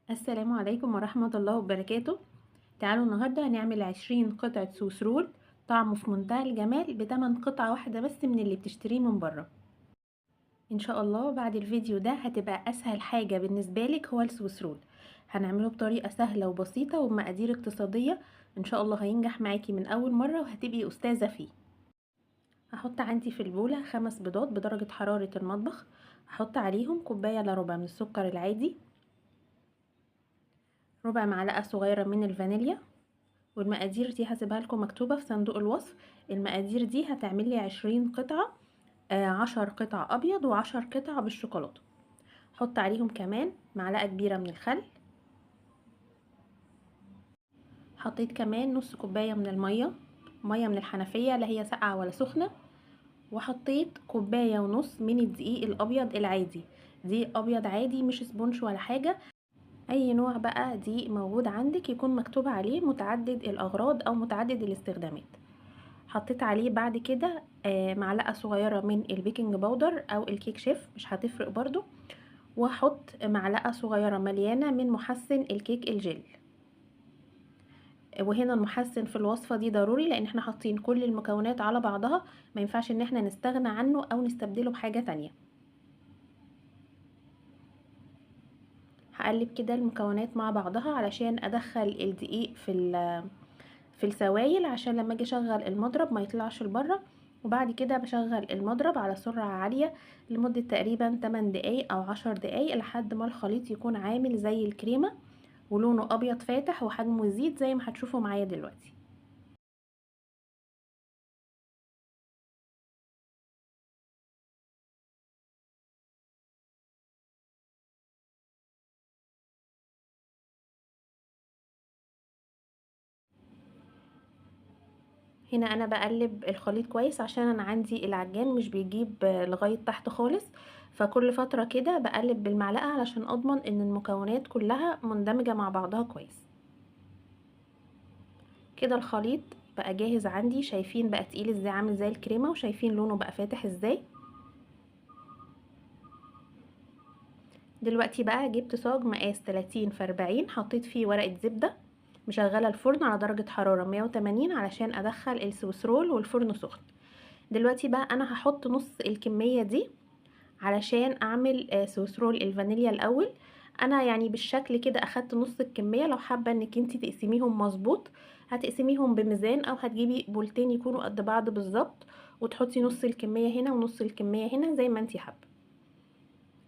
السلام عليكم ورحمة الله وبركاته. تعالوا النهاردة هنعمل 20 قطعة Swiss roll طعمه في منتهى الجمال بتمن قطعة واحدة بس من اللي بتشتريه من بره. ان شاء الله بعد الفيديو ده هتبقى اسهل حاجة بالنسبة لك هو ال Swiss roll. هنعمله بطريقة سهلة وبسيطة وبمقادير اقتصادية، ان شاء الله هينجح معاكي من اول مرة وهتبقي استاذة فيه. هحط عندي في البولة 5 بيضات بدرجة حرارة المطبخ، هحط عليهم كوباية الا ربع من السكر العادي، ربع معلقة صغيرة من الفانيليا، والمقادير دي هسيبها لكم مكتوبة في صندوق الوصف. المقادير دي هتعمل لي 20 قطعة، 10 قطع أبيض و10 قطع بالشوكولاتة. حط عليهم كمان معلقة كبيرة من الخل، حطيت كمان نص كوباية من المية، مية من الحنفية لا هي ساقعة ولا سخنة، وحطيت كوباية ونص من الدقيق الأبيض العادي، دقيق أبيض عادي مش sponge ولا حاجة، أي نوع بقى دقيق موجود عندك يكون مكتوب عليه متعدد الأغراض أو متعدد الاستخدامات. حطيت عليه بعد كده معلقة صغيرة من ال baking powder أو الكيك شيف، مش هتفرق برضو، وهحط معلقة صغيرة مليانة من محسن الكيك الجل. وهنا المحسن في الوصفة دي ضروري لأن احنا حاطين كل المكونات على بعضها، ما ينفعش ان احنا نستغنى عنه أو نستبدله بحاجة تانية. هقلب كده المكونات مع بعضها علشان ادخل الدقيق في السوائل، عشان لما اجي اشغل المضرب ما يطلعش لبره. وبعد كده بشغل المضرب على سرعة عالية لمدة تقريبا 8 دقايق او 10 دقايق لحد ما الخليط يكون عامل زي الكريمة ولونه ابيض فاتح وحجمه يزيد زي ما هتشوفوا معايا دلوقتي. هنا انا بقلب الخليط كويس عشان انا عندي العجان مش بيجيب لغاية تحت خالص، فكل فترة كده بقلب بالمعلقة علشان اضمن ان المكونات كلها مندمجة مع بعضها كويس. كده الخليط بقى جاهز عندي، شايفين بقى تقيل ازاي، عامل زي الكريمة، وشايفين لونه بقى فاتح ازاي. دلوقتي بقى جبت صاج مقاس 30 في 40، حطيت فيه ورقة زبدة، مشغلة الفرن على درجة حرارة 180 علشان ادخل ال Swiss roll والفرن سخن. دلوقتي بقى انا هحط نص الكمية دي علشان اعمل Swiss roll الفانيليا الاول. انا يعني بالشكل كده اخدت نص الكمية، لو حابة انك انتي تقسميهم مظبوط هتقسميهم بميزان او هتجيبي بولتين يكونوا قد بعض بالظبط وتحطي نص الكمية هنا ونص الكمية هنا زي ما انتي حابة.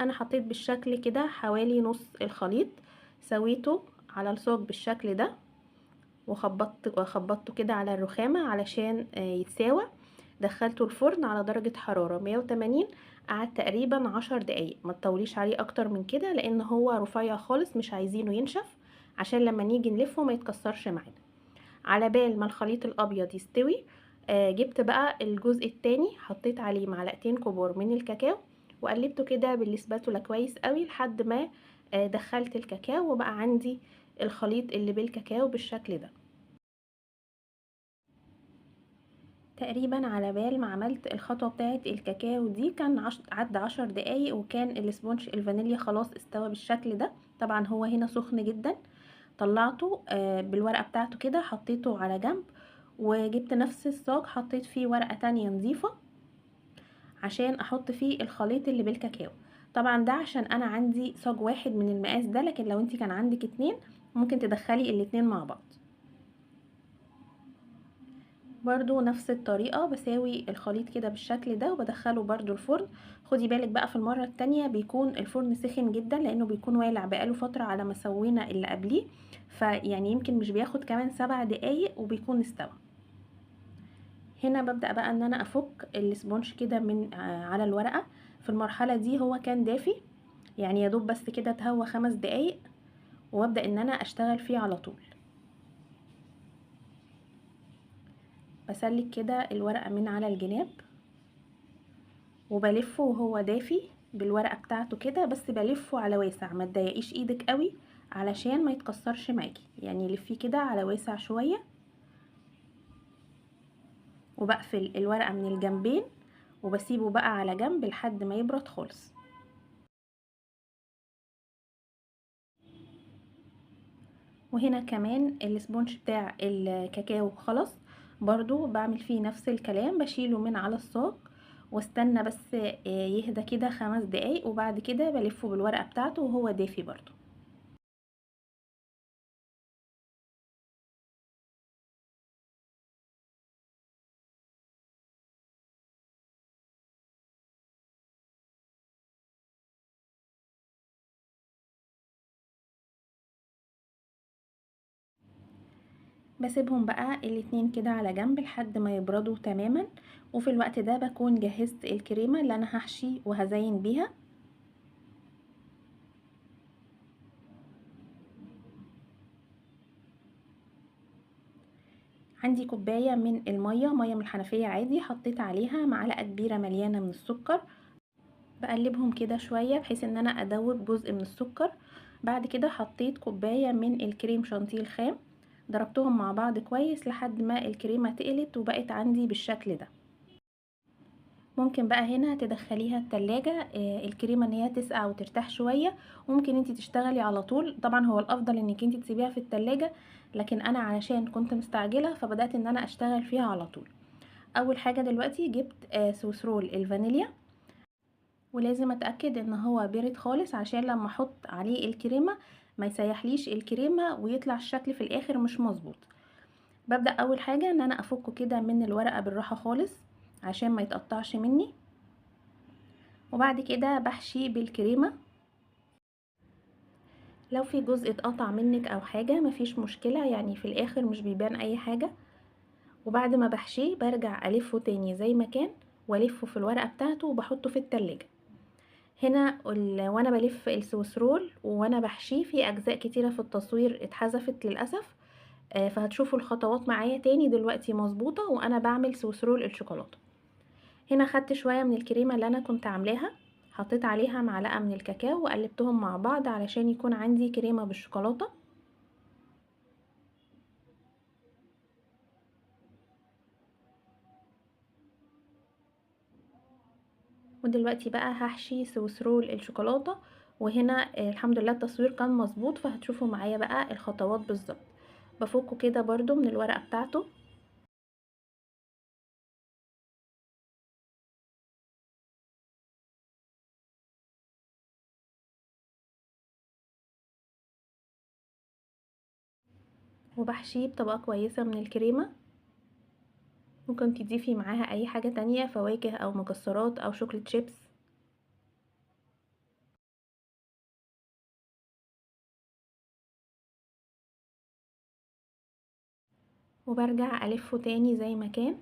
انا حطيت بالشكل كده حوالي نص الخليط، سويته على الصاج بالشكل ده وخبطته كده على الرخامة علشان يتساوى. دخلته الفرن على درجة حرارة 180، قعد تقريبا 10 دقايق، ما تطوليش عليه اكتر من كده لان هو رفيع خالص مش عايزينه ينشف عشان لما نيجي نلفه ما يتكسرش معانا. على بال ما الخليط الابيض يستوي جبت بقى الجزء التاني، حطيت عليه معلقتين كبار من الكاكاو وقلبته كده بالسباتولا كويس قوي لحد ما دخلت الكاكاو وبقى عندي الخليط اللي بالكاكاو بالشكل ده. تقريبا على بال ما عملت الخطوة بتاعه الكاكاو دي كان عدى 10 دقايق وكان ال sponge الفانيليا خلاص استوى بالشكل ده. طبعا هو هنا سخن جدا، طلعته بالورقة بتاعته كده، حطيته على جنب، وجبت نفس الصاج حطيت فيه ورقة تانية نظيفة عشان احط فيه الخليط اللي بالكاكاو. طبعا ده عشان انا عندي صاج واحد من المقاس ده، لكن لو انتي كان عندك 2 ممكن تدخلي الاتنين مع بعض. برضو نفس الطريقة بساوي الخليط كده بالشكل ده وبدخله برضو الفرن. خدي بالك بقى في المرة التانية بيكون الفرن سخن جدا لانه بيكون والع بقاله فترة على ما سوينا اللي قبليه، فيعني يمكن مش بياخد كمان 7 دقايق وبيكون استوى. هنا ببدأ بقى ان انا افك الاسبونج كده من على الورقة. في المرحلة دي هو كان دافي، يعني يا دوب بس كده اتهوى 5 دقايق، وابدأ ان انا اشتغل فيه على طول. بسلك كده الورقة من على الجناب وبلفه وهو دافي بالورقة بتاعته كده، بس بلفه على واسع، ما تضايقيش ايدك قوي علشان ما يتكسرش معاكي، يعني لفيه كده على واسع شوية. وبقفل الورقة من الجنبين وبسيبه بقى على جنب لحد ما يبرد خالص. وهنا كمان ال sponge بتاع الكاكاو خلص، برضو بعمل فيه نفس الكلام، بشيله من على الصاج واستنى بس يهدى كده 5 دقايق، وبعد كده بلفه بالورقة بتاعته وهو دافي برضو. بسيبهم بقى الاتنين كده على جنب لحد ما يبردوا تماما. وفي الوقت ده بكون جهزت الكريمة اللي انا هحشي وهزين بيها. عندي كوباية من المية، مية من الحنفية عادي، حطيت عليها معلقة كبيرة مليانة من السكر، بقلبهم كده شوية بحيث ان انا ادوب جزء من السكر. بعد كده حطيت كوباية من الكريم شانتيه الخام، ضربتهم مع بعض كويس لحد ما الكريمة تقلت وبقت عندي بالشكل ده. ممكن بقى هنا تدخليها التلاجة، الكريمة ان هي تسقع وترتاح شوية، وممكن انتي تشتغلي على طول. طبعا هو الافضل انك انتي تسيبيها في التلاجة، لكن انا علشان كنت مستعجلة فبدأت ان انا اشتغل فيها على طول. اول حاجة دلوقتي جبت Swiss roll الفانيليا، ولازم اتأكد ان هو بارد خالص عشان لما احط عليه الكريمة ما يسيحليش الكريمة ويطلع الشكل في الاخر مش مظبوط. ببدأ اول حاجة ان انا افكه كده من الورقة بالراحة خالص عشان ما يتقطعش مني، وبعد كده بحشيه بالكريمة. لو في جزء اتقطع منك او حاجة مفيش مشكلة، يعني في الاخر مش بيبان اي حاجة. وبعد ما بحشيه برجع الفه تاني زي ما كان، والفه في الورقة بتاعته وبحطه في التلاجة. هنا وانا بلف ال Swiss roll وانا بحشيه في اجزاء كتيرة في التصوير اتحذفت للأسف، فهتشوفوا الخطوات معايا تاني دلوقتي مظبوطة وانا بعمل Swiss roll الشوكولاتة. هنا خدت شوية من الكريمة اللي انا كنت عاملاها، حطيت عليها معلقة من الكاكاو وقلبتهم مع بعض علشان يكون عندي كريمة بالشوكولاتة. ودلوقتي بقى هحشي Swiss roll الشوكولاتة. وهنا الحمد لله التصوير كان مظبوط، فهتشوفوا معايا بقى الخطوات بالظبط. بفكه كده برضو من الورقة بتاعته، وبحشيه بطبقة كويسة من الكريمة. ممكن تضيفي معاها اي حاجة تانية، فواكه او مكسرات او chocolate chips. وبرجع الفه تاني زي ما كان.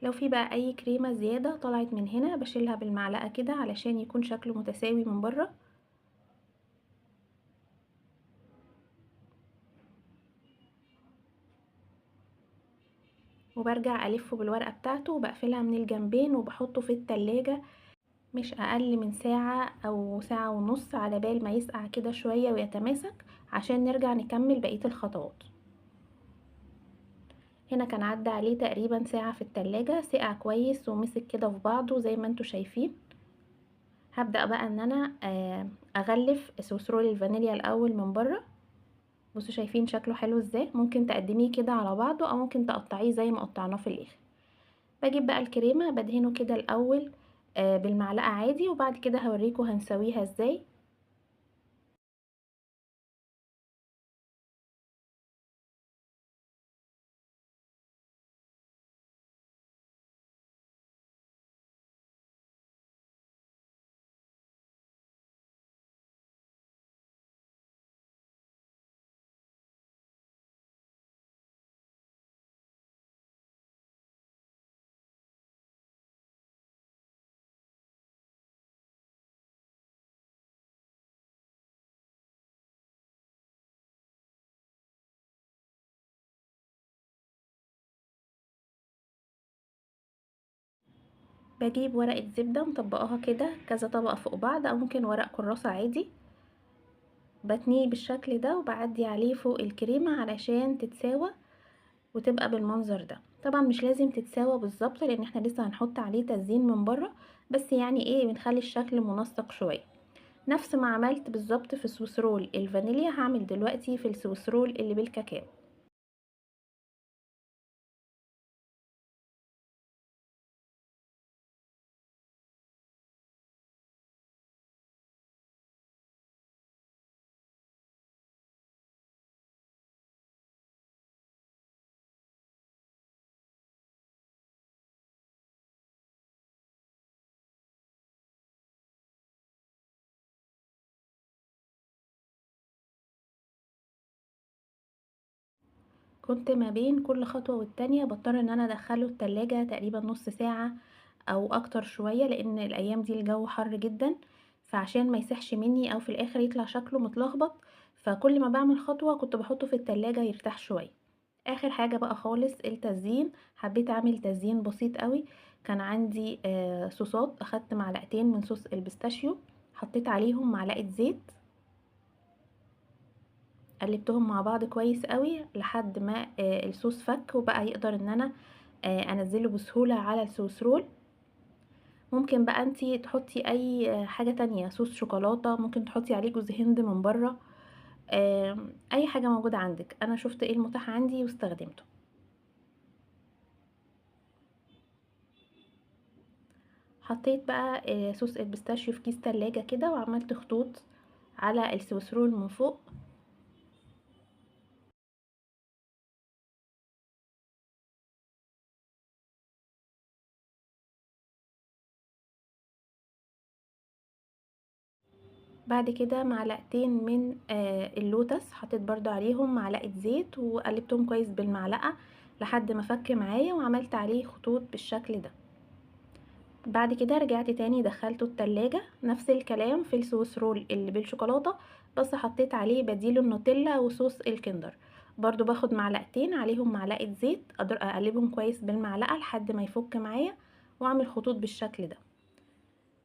لو في بقى اي كريمة زيادة طلعت من هنا بشيلها بالمعلقة كده علشان يكون شكله متساوي من بره. وبرجع الفه بالورقة بتاعته وبقفلها من الجنبين وبحطه في التلاجة مش اقل من ساعة او ساعة ونص على بال ما يسقع كده شوية ويتماسك عشان نرجع نكمل بقية الخطوات. هنا كان عدى عليه تقريبا ساعة في التلاجة، سقع كويس ومسك كده في بعضه زي ما انتوا شايفين. هبدأ بقى ان انا اغلف Swiss roll الفانيليا الاول من بره. بصوا شايفين شكله حلو ازاي، ممكن تقدميه كده على بعضه او ممكن تقطعيه زي ما قطعناه في الاخر. بجيب بقى الكريمة بدهنه كده الاول بالمعلقة عادي، وبعد كده هوريكم هنسويها ازاي. بجيب ورقة زبدة مطبقاها كده كذا طبقة فوق بعض، او ممكن ورق كراسة عادي، بتنيه بالشكل ده وبعدي عليه فوق الكريمة علشان تتساوى. وتبقى بالمنظر ده. طبعا مش لازم تتساوى بالظبط لان احنا لسه هنحط عليه تزيين من بره، بس يعني ايه بنخلي الشكل منسق شوية. نفس ما عملت بالظبط في ال Swiss roll الفانيليا هعمل دلوقتي في ال Swiss roll اللي بالكاكاو. كنت ما بين كل خطوة والتانية بضطر ان انا ادخله التلاجة تقريبا نص ساعة او اكتر شوية، لان الايام دي الجو حر جدا، فعشان ما يسحش مني او في الاخر يطلع شكله متلخبط، فكل ما بعمل خطوة كنت بحطه في التلاجة يرتاح شوية. اخر حاجة بقى خالص التزيين، حبيت اعمل تزيين بسيط قوي. كان عندي صوصات، اخدت معلقتين من صوص ال pistachio، حطيت عليهم معلقة زيت، قلبتهم مع بعض كويس قوي لحد ما الصوص فك وبقى يقدر ان انا انزله بسهولة على ال Swiss roll. ممكن بقى انتي تحطي اي حاجة تانية، صوص شوكولاتة، ممكن تحطي عليه جوز هند من بره، اي حاجة موجودة عندك. انا شفت ايه المتاح عندي واستخدمته. حطيت بقى صوص ال pistachio في كيس تلاجة كده، وعملت خطوط على ال Swiss roll من فوق. بعد كده معلقتين من اللوتس، حطيت برضو عليهم معلقة زيت وقلبتهم كويس بالمعلقة لحد ما فك معايا، وعملت عليه خطوط بالشكل ده. بعد كده رجعت تاني دخلته التلاجة، نفس الكلام في ال Swiss roll اللي بالشوكولاتة، بس حطيت عليه بديل النوتيلا وصوص الكندر. برضو باخد معلقتين عليهم معلقة زيت، اقلبهم كويس بالمعلقة لحد ما يفك معايا، واعمل خطوط بالشكل ده.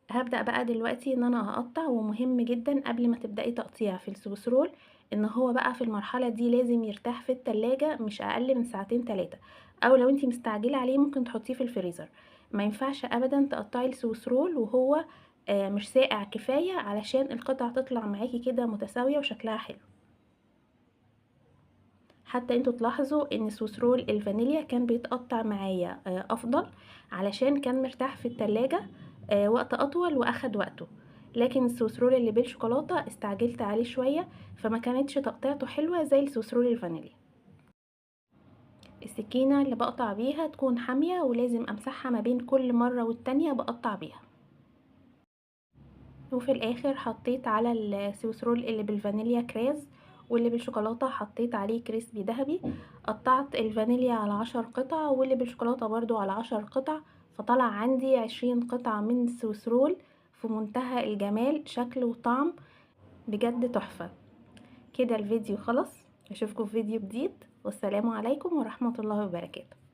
هبدأ بقى دلوقتي ان انا هقطع، ومهم جدا قبل ما تبدأي تقطيع في ال Swiss roll ان هو بقى في المرحلة دي لازم يرتاح في التلاجة مش اقل من ساعتين تلاتة، او لو انتي مستعجلة عليه ممكن تحطيه في الفريزر. ما ينفعش ابدا تقطعي ال Swiss roll وهو مش ساقع كفاية علشان القطع تطلع معاكي كده متساوية وشكلها حلو. حتى انتوا تلاحظوا ان Swiss roll الفانيليا كان بيتقطع معايا افضل علشان كان مرتاح في التلاجة وقت اطول واخد وقته، لكن ال Swiss roll اللي بالشوكولاته استعجلت عليه شوية فما كانتش تقطيعته حلوة زي ال Swiss roll الفانيليا. السكينة اللي بقطع بيها تكون حامية، ولازم امسحها ما بين كل مرة والتانية بقطع بيها. وفي الاخر حطيت على ال Swiss roll اللي بالفانيليا كريز، واللي بالشوكولاته حطيت عليه crispy ذهبي. قطعت الفانيليا على 10 قطع واللي بالشوكولاته برضو على 10 قطع، فطلع عندي 20 قطعة من ال Swiss roll في منتهى الجمال، شكل وطعم بجد تحفة. كده الفيديو خلص، اشوفكم في فيديو جديد، والسلام عليكم ورحمة الله وبركاته.